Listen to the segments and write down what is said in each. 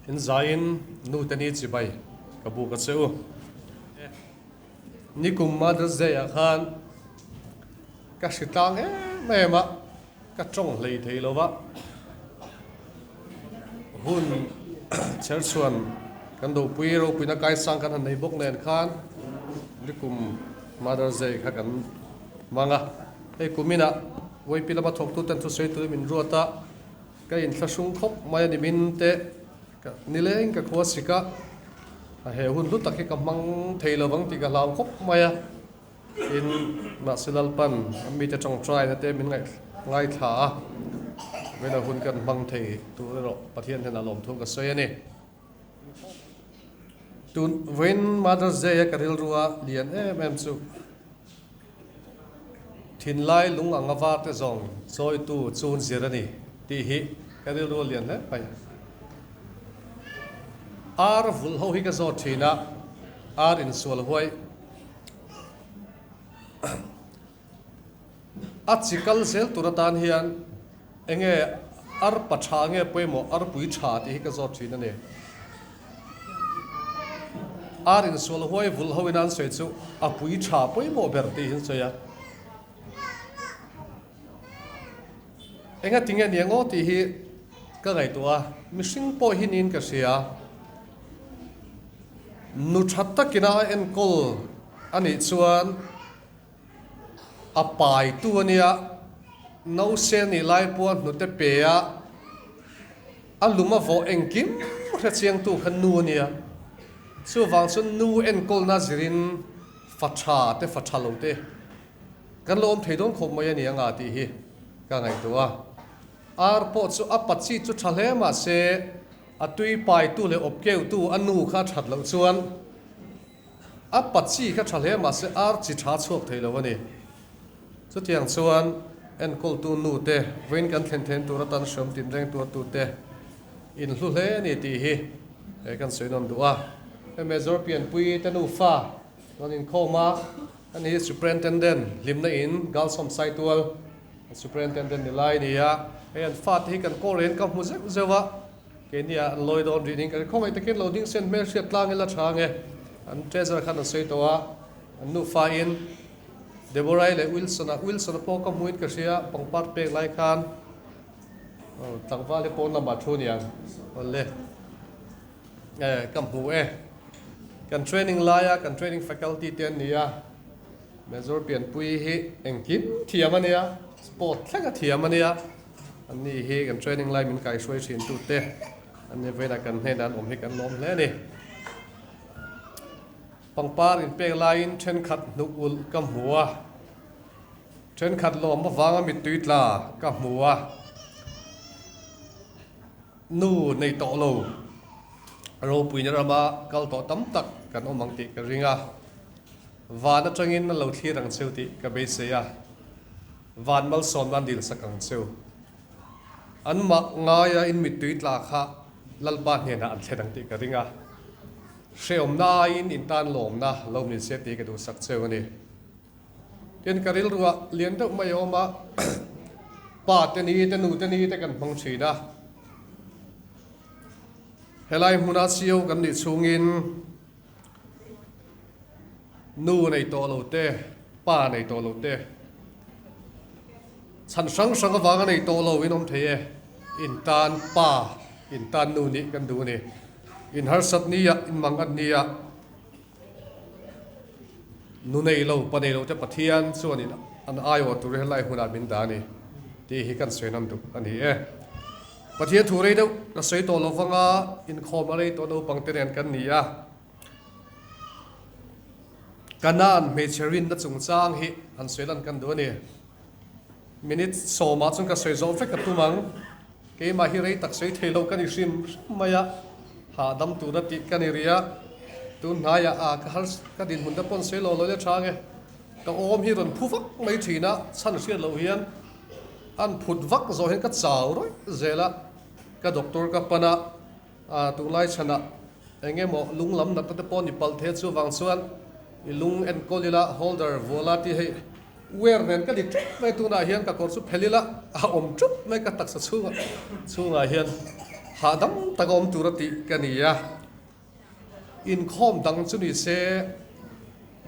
In zaiin nu te ni chibai ka buk a che u. Nikum Mother's Day ah khan ka hri tlang em em a, ka tawng hlei thei lo va, hun cherchhuan kan dopui ropuina kaisang kan han nei bawk nen khan nikum Mother's Day kha kan hmang a. Hei kuminah YP lama thawktuten thusawi turin min ruat a. Ka inthlahrung khawp mai a ni min te ka nileng ka khua sik a, a he hun hlu tak hi ka hmang thei lo vang tih ka hlau khawp mai a, tin mahse Lalpan a mite tawngtaina te min ngaih ngaithla a, vena hun kan hmang thei tur erawh Pathian hnenah lawmthu ka sawi a ni. Tun vawiin Mother's Day a ka rilrua lian em em chu Thinlai lung anga var te zawng chawitu chun zir a ni tih hi ka rilru a lian hle mai. Ar vulh ho hi ka zawt thin a, ar insual huai a chi kal zel tur atan hian enge ar pa tha nge pawimawh ar pui tha tih hi ka zawt thin a ni. Ar insual huai vulh ho in an sawi chu a pui tha pawimawh ber tih hi an sawi a. Enga tinge nia ngaw tih hi ka ngaihtuah a, mihring pawh hi niin ka hria. Nu tha takin a enkawl a nih chuan A paitu a nia, nause nih lai pawha hnute pe a, a lum a vawh engkim hrechiangtu kha nu a nia. Chuvang chuan nu enkawlna zirin fa tha te fa tha lo te kan lo awm thei dawn khawp mai a ni anga tih hi ka ngaihtuah a. Ar pawh chu a pa chi chu tha hle mahse a tui paitu leh awpkeutu a nu kha a that loh chuan A pa chi kha tha hle mahse ar chi tha chhuak thei lo a ni. Chutiang chuan enkawltu nu te, vawiin kan thlen then tur atan hriam tin reng tuartu te inhlu hle a ni tih hi he kan sawi nawn duh a. He Major pianpui te nufa rawn inkhawm a, ani hi Superintendent hlimna in Girls Home Saitual Superintendent ni lai a ni a. Hei an fate hi kan kawl reng ka hmu zeuh zeuh a. Keini ah an lawi dawn rih ning ka ri khawngaih takin lo ding sen hmel hriat tlang ila tha ange. An treasurer khan an sawi tawh a, an nufa in Deborah-i leh Wilson-a, Wilson-a pawh ka hmuin ka hria pangpar pek lai khan aw tlangval hi pawn lamah thu niang awle e ka hmu e. Kan training laia kan training faculty te an ni a, Major pianpui hi engkim thiam a nia, sport thleng a thiam a nia. An ni hi kan training lai min kaihruai thin tute an ni vawiinah kan hnenah an awm hi kan lawm hle a ni. Pangpar inpek laiin thenkhat hnuk ulh ka hmu a, thenkhat lawm avanga mittui tla ka hmu a, nu nei tawh lo ropuina rama kal tawh tam tak kan awm ang tih ka ring a, van atangin a lo thlir ang cheu tih ka beisei a. Van malsawm nan dil sak ang cheu. An mah ngaia in mittui tla kha Lalpa hnenah an thlen ang tih ka ring a. Hreawmna aiin in tan lawmna lo min se tih ka duhsak cheu a ni. Tin, ka rilruah lian deuh mai a awm a, pa te ni te nu te ni te kan hmang thin a. Helai hmuna CEO kan nih chhungin Nu nei tawh lo te, pa nei tawh lo te, chhan hrang hrang avanga nei tawh lo in awm thei e. In tan pa, in tan nu nih kan duh a ni. In harsat nia, in mangat nia, nu nei lo, pa nei lo te Pathian chuan in an aiawh tur hi helai hmunah min dah a ni tih hi kan sawi nam duh a ni e. Pathian thu rei deuh ka sawi tawh lo vanga inkhawm a rei tawh naupang te nen kan ni a. Kanaan hmeichhe rinna chungchang hi han sawi lan kan duh a ni. Minute sawmah chuan ka sawi zawh vek a tum ang. Keimah hi rei tak sawi thei lo ka ni hrim hrim mai a, hahdam tura tih ka ni rih a. Tun hnaiah a ka har ka dinhmun te pawn sawi lo lo le tha ange. Ka awm hi rawn phu vak mai thin a, chhan hriat loh hian an phut vak zawh hian ka chau rawih zel a. Ka doctor ka pan a, Tunlai chhanah eng emaw lung lam natna te pawh ni palh thei a, chuvang chuan i lung enkawl ila holder vuala tih hei wear nen ka ni ṭup mai tunah hian ka kawr chu phel ila a awm ṭup mai ka taksa chhungah chhungah hian. Hahdam taka awm tura tih ka ni a, inkhawm dang chu ni se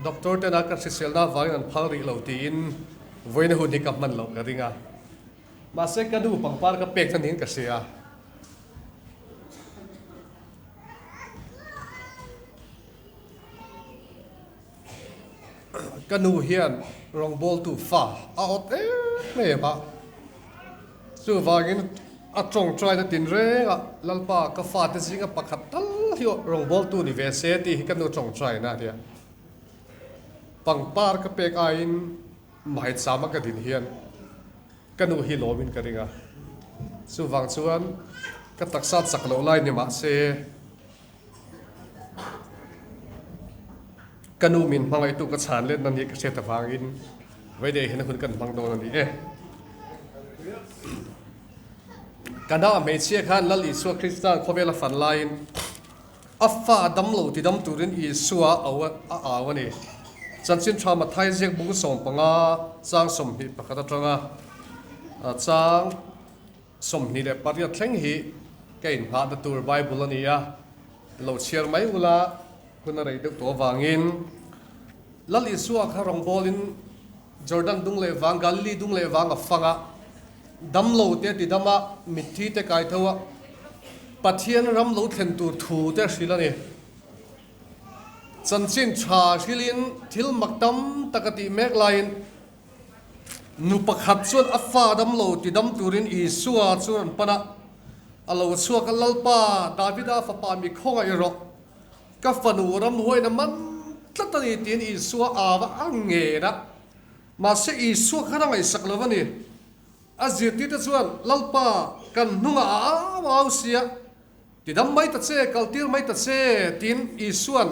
doctor tena ka hriselna avangin an phal rih lo tiin vawiina hun hi ka hman loh ka ring a. Mahse ka nu pangpar ka pek na niin ka hria. Ka nu hian rawngbawltu fa a awt em em a, chuvangin a tawngtaina tinreng a, Lalpa ka fate zinga pakhat tal hi rawngbawltu ni ve se tih hi ka nu tawngtaina a nia. Pangpar ka pek aiin maichama ka din hian ka nu hi lawmin ka ring a, chuvang chuan ka taksa chak loh lai ni mah se, Ka nu min hmangaihtu ka chhan letna ni ka hriat avangin Vaidehi hian hun kan hmang dawn a ni e. Ka nau hmeichhia khan Lal Isua Krista'n khawvela fan laiin a fa damlo tidam turin Isua a au a ni. Chanchin tha Mathai ziak bung 15 chang 21 atanga chang 28 thleng hi ka inngahna tur Bible a ni a, lo chhiar mai ula hun a rei deuh tawh avangin Lal Isua kha rawngbawlin Jordan dung leh vang, Galilee dung leh vang a fang a, damlo te ti dam a, mitthi te kai tho a, Pathian ram lo thlen tur thu te a hrilh a ni. Chanchin tha hrilhin thil mak tam tak a tih mek laiin Nu pakhat chuan a fa damlo ti dam turin Isua chu rawn pan a, a lo chhuak a, Lalpa, Davida fapa mi khawngaih rawh, ka fanu ramhuaina man tlat a ni tiin Isua au a, a ngen a. Mahse Isua khan a ngaihsak lo a ni. A zirtirte chuan, Lalpa, kan hnungah a au au si a, ti dam mai ta che, kaltir mai ta che, tiin Isua'n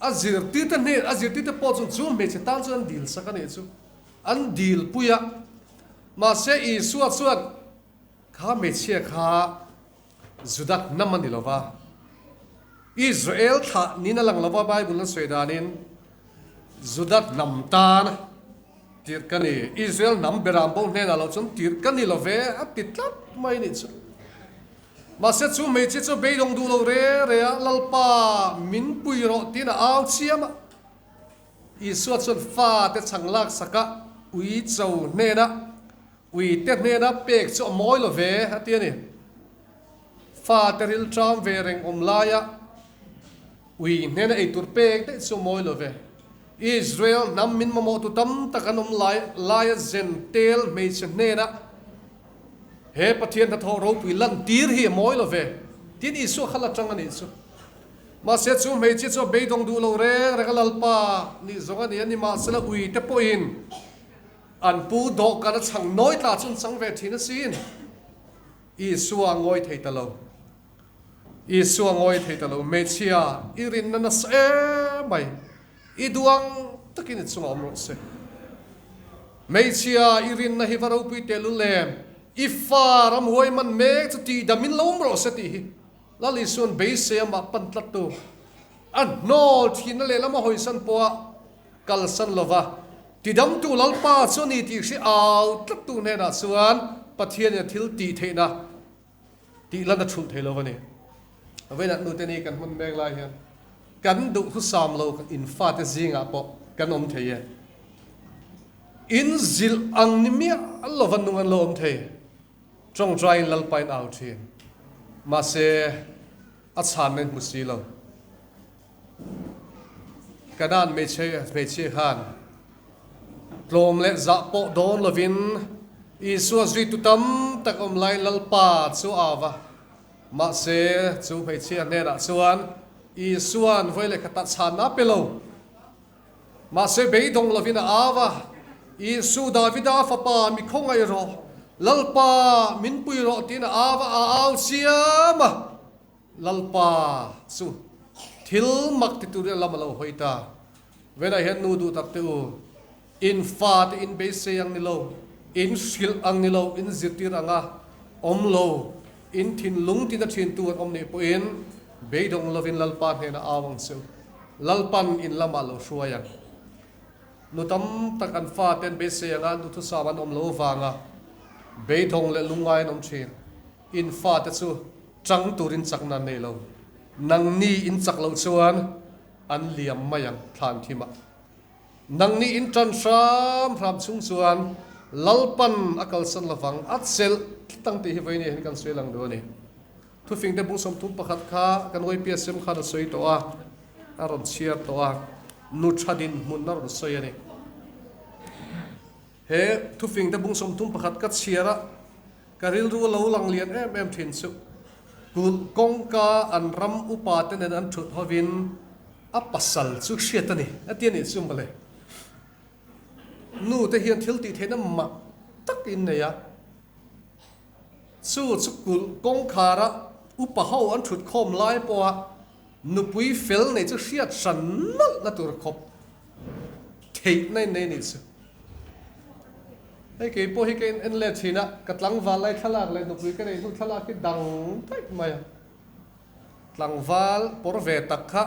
A zirtirte hnen, a zirtirte pawh chuan chu hmeichhe tan chuan an dil sak a nih chu. An dil pui a. Mahse Isua chuan kha hmeichhia kha Juda hnam a ni lo va, Israel thlah niin a lang lo va, Bible an sawi danin Juda hnam tan tirh ka ni, Israel hnam beram bo hnenah lo chuan tirh ka ni lo ve a ti tlat mai a nih chu. Mahse chu hmeichhia chu beidawng duh lo re re a, Lalpa, min pui rawh tiin a au chiam a. Isua chuan fate chhang lak sak a, ui cho hnena, ui te hnena pek chu a mawi lo ve, a ti a ni. Fate ril ṭam ve reng awm laia ui hnena ei tur pek daih chu a mawi lo ve. Israel hnam min mamawhtu tam tak an awm lai laia zen tel hmeichhe hnena He Pathian hnathawh ropui lantir hi a mawi lo ve, tin Isua kha la tang a nih chu. Mahse chu hmeichhia chu a beidawng duh lo reng reng a, Lalpa nih zawng a ni a, nimahsela ui te pawhin an pu dawhkan a chhang nawi tla chu an chang ve thin asin. Isua a ngawi thei ta lo. Isua a ngawi thei ta lo. Hmeichhia i rinna nasa em mai. I duang takin i chungah awm rawh se. Hmeichhia, i rinna hi va ropui tehlul em? I fa ramhuai man mek chu tihdam in lo awm rawh se tih hi Lal Isua'n beisei amah pan tlattu a hnawl thinna lehlam a hawisan pawha kalsan lova tidamtu Lalpa chu a ni tih hri au tlattu hnenah chuan Pathianin a thil tih theihna tih lan a chhulh thei lo a ni. Vawiinah nute ni kan hmun mek lai hian kan duh husam lo kan infate zingah pawh kan awm thei e. In zilh ang ni miah lova nung an lo awm thei. Tawngtaiin Lalpain au thin. Mahse, a chhanna in hmu si lo. Kanaan hmeichhia khan tlawm leh zah pawh dawn lovin Isua zuitu tam tak awm lai Lalpa chu a au a. Mahse, chu hmeichhia hnenah chuan Isua'n vawi leh khatah chhanna a pe lo. Mahse, beidawng lovin a au a, Isu, Davida fapa, mi khawngaih rawh, Lalpa, min pui rawh tiin a au a, a au chiam a. Lalpa chu thil mak ti turin a lam a lo hawi ta. Venah hian nu duh tak te u, in fate in beisei ang ni lo, in hrilh ang ni lo, in zirtir anga awm lo, in thinlung tina thintu an awm nih pawhin beidawng lovin Lalpa hnenah au ang che u. Lalpan in lamah lo hruai ang. Nu tam tak an fate an beisei anga duhthusam an awm lo vanga beidawng leh lungngai an awm thin. In fate chu. Chang turin chakna an nei lo. Nangni in chak loh chuan an liam mai ang thlan thimah. Nangni in tan hram hram chung chuan Lalpan a kalsan lovang a chelh tlang tih hi vawiin hian kan sawi lang duh a ni. Thufing te bung 31 kha kan YPSM khan a sawi tawh a, a rawn chhiar tawh a, nu tha dinhmun a rawn sawi a ni. He thufing te bung 31 ka chhiar a, ka rilru a lo lang lian em em thin chu kulh kawngka an ram upa te nen an thut hovin a pasal chu hriat a ni a ti a nih chu mawle. Nu te hian thil tih theihna mah tak in nei a, chu chu kulh kawngkhara upa ho an thut khawm lai pawha nupui fel nei chu hriat hran nalh na tur khawp theihna in nei a nih chu. Hei kei pawh hi ka in en let thin a, ka tlangval lai thlalak leh nupui ka neih hnu thlalak hi dang daih mai a. Tlangval pawr ve tak kha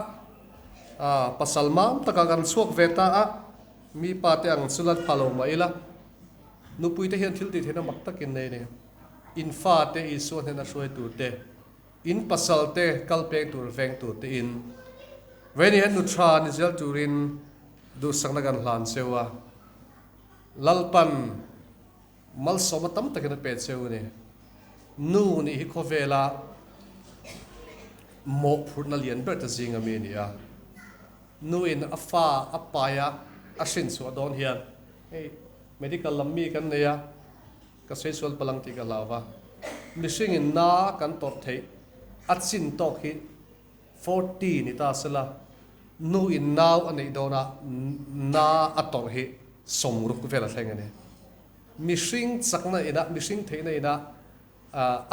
pasal mam takah kan chhuak ve ta a, mi pa te ang chu lan pha lo mah ila, nupui te hian thil tih theihna mak takin nei a ni. In fa te Isua hnena hruai tur te, in pasal te kal peng tur veng tur te in Veni hian nu tha ni zel turin duhsakna kan hlan cheu a. Lalpan malsawma tam takin a pe cheu a ni. Nu nih hi khawvela mawhphurhna lian ber te zinga mi a ni a. Nuin a fa a pai a, a hrin chhuah dawn hian hei medical lam mi kan nei a, ka sawi sual palang tih ka hlau va. Mihringin na kan tawrh theih a chin tawk hi 40 ni ta sela, nu in nau a neih dawnah na a tawrh hi 60 vel a thleng a ni. Mihring chakna inah, mihring theihna inah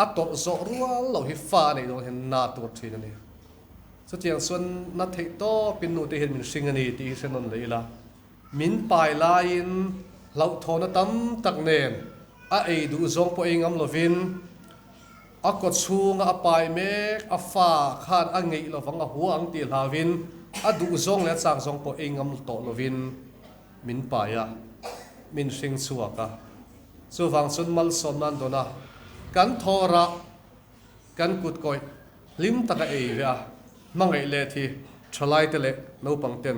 a tawrh zawh rual loh hi fa a neih dawn hian na tur thin a ni. Chutiang chuan na theih tawpin nu te hian min hring a ni tih hi hre nawn leh ila, min pai laiin hlauhthawhna tam tak nen a ei duh zawng pawh ei ngam lovin, A kaw chhunga a pai mek, a fa khan a ngeih lovang a hua ang tih hlauvin a duh zawng leh a chak zawng pawh ei ngam tawh lovin min pai a, min hring chhuak a. Chuvang chuan malsawm nan dawn a, kan thawrah kan kut kawih hlim taka ei ve a, hmangaih let hi thalaite leh naupang ten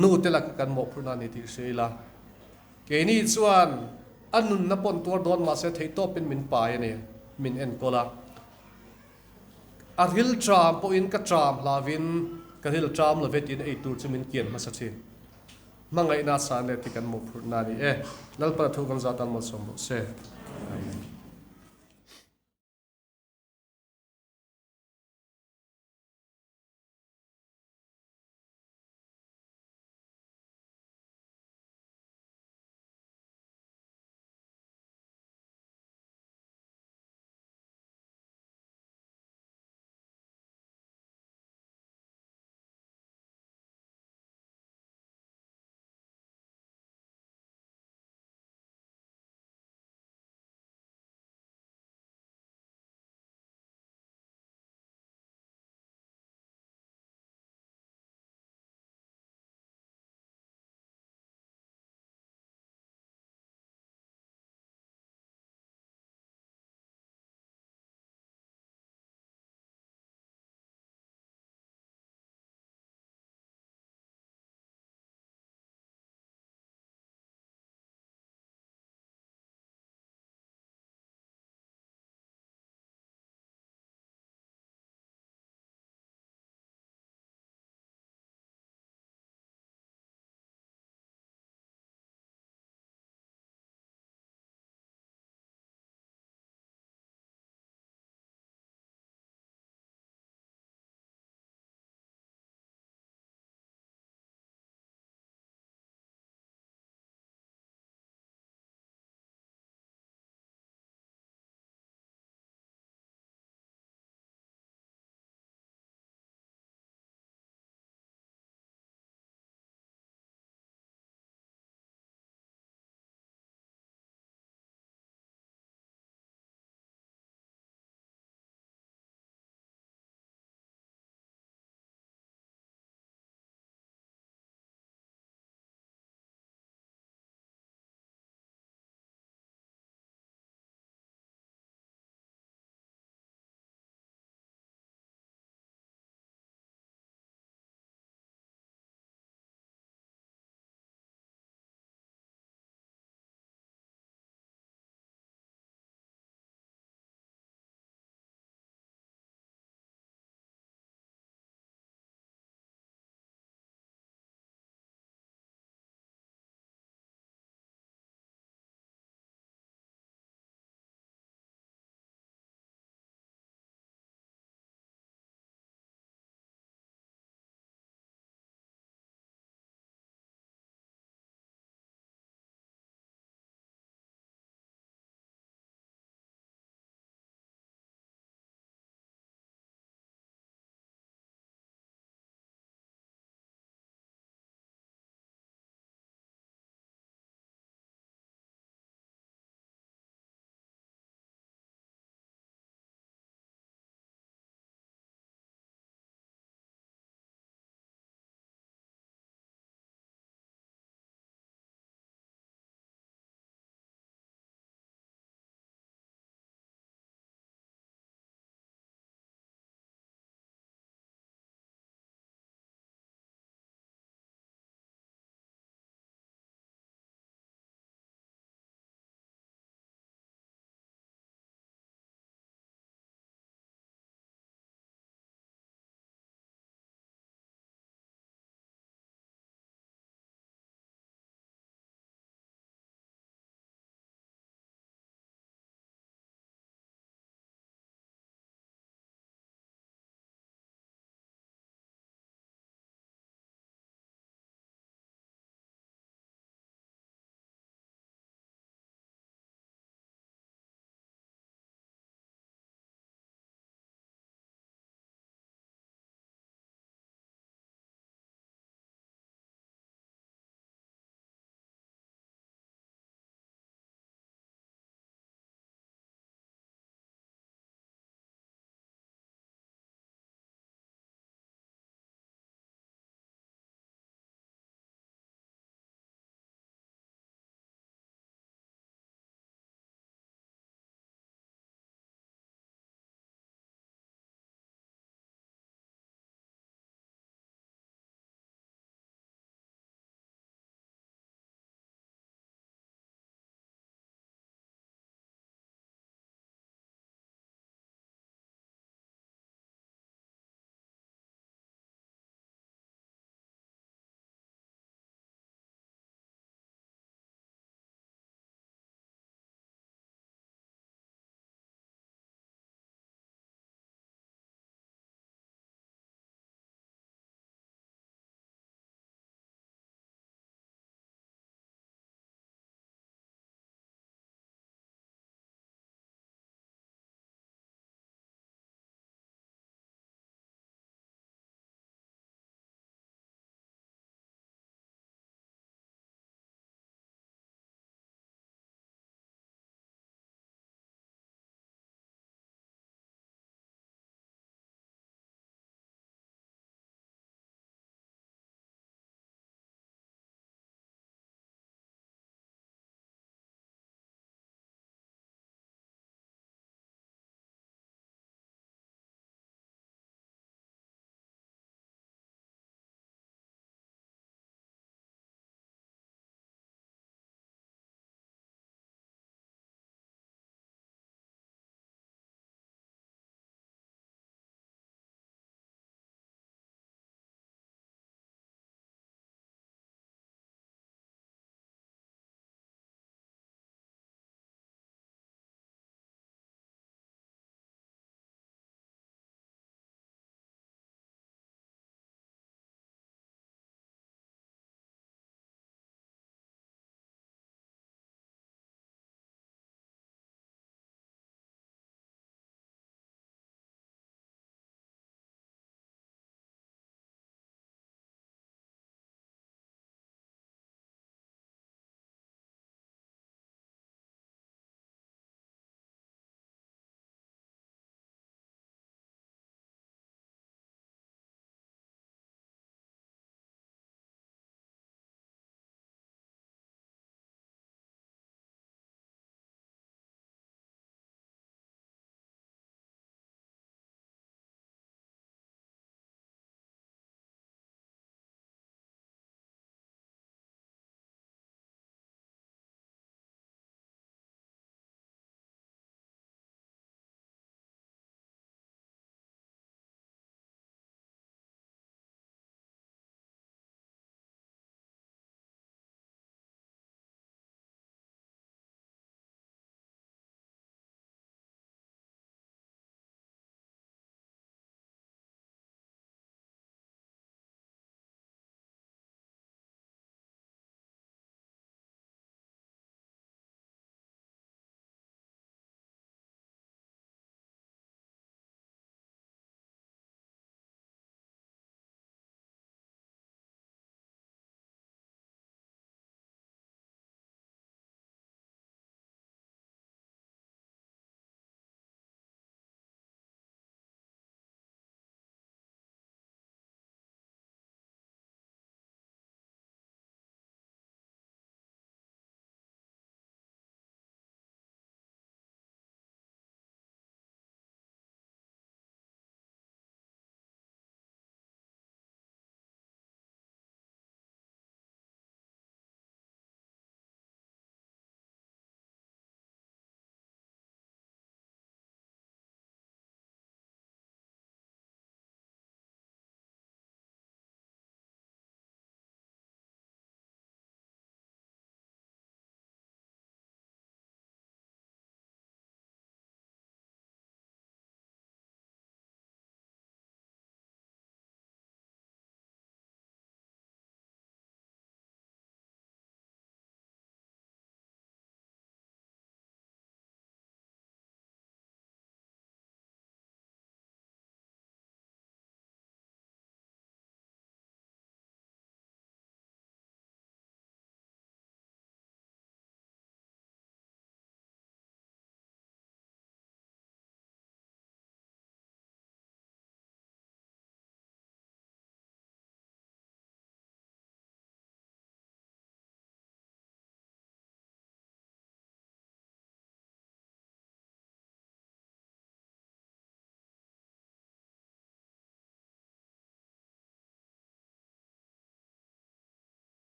nu te laka kan mawhphurhna a ni tih hria ila. Keini chuan a nunna pawn tuar dawn mahse theihtawpin min pai a ni, min enkawl a. A ril ṭam pawhin ka ṭam hlauvin ka ril ṭam lo ve tiin ei tur chu min kian hmasa ṭhin. Hmangaihna a san let hi kan mawhphurhna a ni e. Lalpa thu kan zah tan malsawm rawh se. Amen.